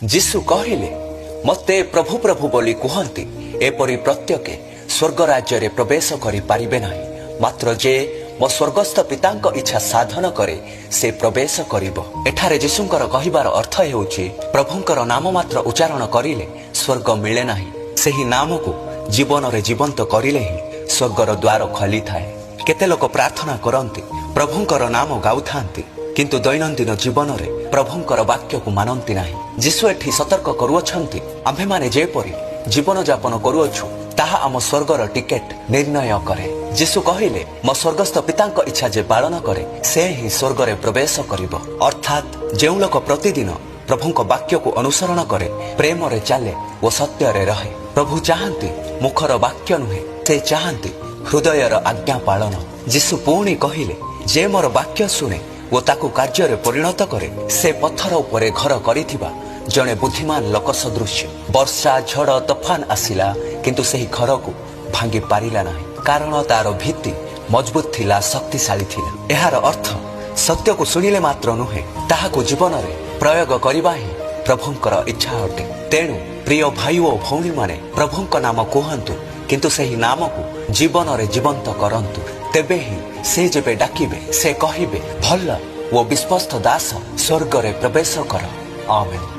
ଯୀଶୁ କହିଲେ, "ମୋତେ ପ୍ରଭୁ ପ୍ରଭୁ ବୋଲି କୁହନ୍ତି, ଏପରି ପ୍ରତ୍ୟେକ ସ୍ୱର୍ଗ ରାଜ୍ୟରେ ପ୍ରବେଶ କରିପାରିବେ ନାହିଁ। ମାତ୍ର ଯେ ମୋ ସ୍ୱର୍ଗସ୍ଥ ପିତାଙ୍କ ଇଚ୍ଛା ସାଧନ କରେ, ସେ ପ୍ରବେଶ କରିବ।" ଏଠାରେ ଯୀଶୁଙ୍କର କହିବାର ଅର୍ଥ ହେଉଛି, ପ୍ରଭୁଙ୍କର ନାମ ମାତ୍ର ଉଚ୍ଚାରଣ କରିଲେ ସ୍ୱର୍ଗ ମିଳେ ନାହିଁ। ସେହି ନାମକୁ ଜୀବନରେ ଜୀବନ୍ତ କରିଲେ ହିଁ ସ୍ୱର୍ଗର ଦ୍ୱାର ଖୋଲିଥାଏ। କେତେ ଲୋକ ପ୍ରାର୍ଥନା କରନ୍ତି, ପ୍ରଭୁଙ୍କର ନାମ ଗାଉଥାନ୍ତି, କିନ୍ତୁ ଦୈନନ୍ଦିନ ଜୀବନରେ ପ୍ରଭୁଙ୍କର ବାକ୍ୟକୁ ମାନନ୍ତି ନାହିଁ। ଯୀଶୁ ଏଠି ସତର୍କ କରୁଅଛନ୍ତି, ଆମ୍ଭେମାନେ ଯେପରି ଜୀବନ ଯାପନ କରୁଅଛୁ, ତାହା ଆମ ସ୍ୱର୍ଗର ଟିକେଟ ନିର୍ଣ୍ଣୟ କରେ। ଯୀଶୁ କହିଲେ, ମୋ ସ୍ୱର୍ଗସ୍ଥ ପିତାଙ୍କ ଇଚ୍ଛା ଯେ ପାଳନ କରେ, ସେ ହିଁ ସ୍ୱର୍ଗରେ ପ୍ରବେଶ କରିବ। ଅର୍ଥାତ୍ ଯେଉଁ ଲୋକ ପ୍ରତିଦିନ ପ୍ରଭୁଙ୍କ ବାକ୍ୟକୁ ଅନୁସରଣ କରେ, ପ୍ରେମରେ ଚାଲେ ଓ ସତ୍ୟରେ ରହେ। ପ୍ରଭୁ ଚାହାନ୍ତି ମୁଖର ବାକ୍ୟ ନୁହେଁ, ସେ ଚାହାନ୍ତି ହୃଦୟର ଆଜ୍ଞା ପାଳନ। ଯୀଶୁ ପୁଣି କହିଲେ, ଯେ ମୋର ବାକ୍ୟ ଶୁଣେ ଓ ତାକୁ କାର୍ଯ୍ୟରେ ପରିଣତ କରେ, ସେ ପଥର ଉପରେ ଘର କରିଥିବା ଜଣେ ବୁଦ୍ଧିମାନ ଲୋକ ସଦୃଶ୍ୟ। ବର୍ଷା, ଝଡ଼, ତୋଫାନ ଆସିଲା, କିନ୍ତୁ ସେହି ଘରକୁ ଭାଙ୍ଗି ପାରିଲା ନାହିଁ, କାରଣ ତାର ଭିତ୍ତି ମଜବୁତ ଥିଲା, ଶକ୍ତିଶାଳୀ ଥିଲା। ଏହାର ଅର୍ଥ, ସତ୍ୟକୁ ଶୁଣିଲେ ମାତ୍ର ନୁହେଁ, ତାହାକୁ ଜୀବନରେ ପ୍ରୟୋଗ କରିବା ହିଁ ପ୍ରଭୁଙ୍କର ଇଚ୍ଛା ଅଟେ। ତେଣୁ ପ୍ରିୟ ଭାଇ ଓ ଭଉଣୀମାନେ, ପ୍ରଭୁଙ୍କ ନାମ କୁହନ୍ତୁ, କିନ୍ତୁ ସେହି ନାମକୁ ଜୀବନରେ ଜୀବନ୍ତ କରନ୍ତୁ। ତେବେ ହିଁ ସେ ଯେବେ ଡାକିବେ, ସେ କହିବେ, "ଭଲ ଓ ବିଶ୍ୱସ୍ତ ଦାସ, ସ୍ୱର୍ଗରେ ପ୍ରବେଶ କର।" ଆମେନ୍।